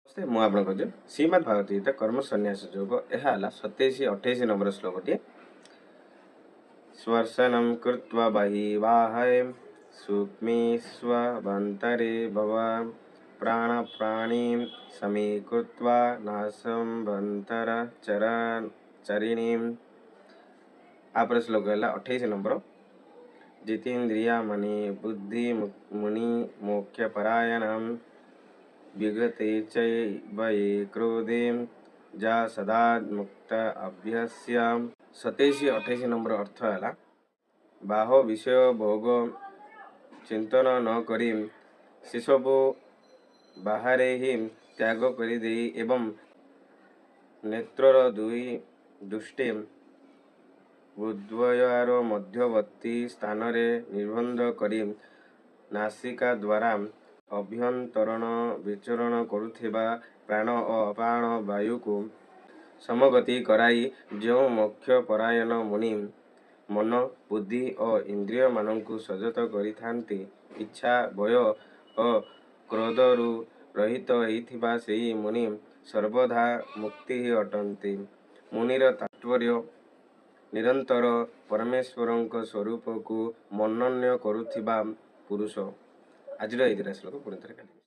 ନମସ୍ତେ, ମୁଁ ଆପଣଙ୍କ ଯୋଉ ଶ୍ରୀମଦ୍ ଭଗବତ ଗୀତା କର୍ମ ସନ୍ନ୍ୟାସ ଯୋଗ। ଏହା ହେଲା 27 28 ନମ୍ବର ଶ୍ଲୋକଟି। ସ୍ପର୍ଶନಂ କୃତ୍ୱା ବହିବାହେ ସୂକ୍ଷ୍ମେଷ୍ୱଭ୍ୟନ୍ତରେ ଭବ ପ୍ରାଣ ପ୍ରାଣୀಂ ସମୀକୃତ୍ୱା ନାସମ୍ଭନ୍ତର ଚରିଣୀಂ। ତାପରେ ଶ୍ଲୋକ ହେଲା 28 ନମ୍ବର। ଜିତେନ୍ଦ୍ରିୟ ମନି ବୁଦ୍ଧି ମୁନି ମୋକ୍ଷ ପରାୟଣମ୍ ବିଗତେଚ୍ଛୈବ ୟେ କ୍ରୋଧେ ଯା ସଦା ମୁକ୍ତ ଅଭ୍ୟସ୍ୟ। 27 28 ନମ୍ବର ଅର୍ଥ ହେଲା, ବାହ୍ୟ ବିଷୟ ଭୋଗ ଚିନ୍ତନ ନ କରି ସେସବୁ ବାହାରେ ହିଁ ତ୍ୟାଗ କରିଦେଇ ଏବଂ ନେତ୍ରର ଦୁଇ ଦୃଷ୍ଟି ଭ୍ରୂଦ୍ୱୟର ମଧ୍ୟବର୍ତ୍ତୀ ସ୍ଥାନରେ ନିବଦ୍ଧ କରି ନାସିକା ଦ୍ୱାରା ଅଭ୍ୟନ୍ତରୀଣ ବିଚରଣ କରୁଥିବା ପ୍ରାଣ ଓ ଅପାନ ବାୟୁକୁ ସମଗତି କରାଇ ଯେଉଁ ମୋକ୍ଷ ପରାୟଣ ମୁନି ମନ, ବୁଦ୍ଧି ଓ ଇନ୍ଦ୍ରିୟମାନଙ୍କୁ ସଂଯତ କରିଥାନ୍ତି, ଇଚ୍ଛା, ଭୟ ଓ କ୍ରୋଧରୁ ରହିତ ହୋଇଥିବା ସେହି ମୁନି ସର୍ବଧା ମୁକ୍ତ ହିଁ ଅଟନ୍ତି। ମୁନିର ତାତ୍ପର୍ଯ୍ୟ ନିରନ୍ତର ପରମେଶ୍ୱରଙ୍କ ସ୍ୱରୂପକୁ ମନନ କରୁଥିବା ପୁରୁଷ। ଆଜିର ଏଇ ଦୁଇଟା ଶ୍ଲୋକ, ପୁଣି ଥରେ କାଲି।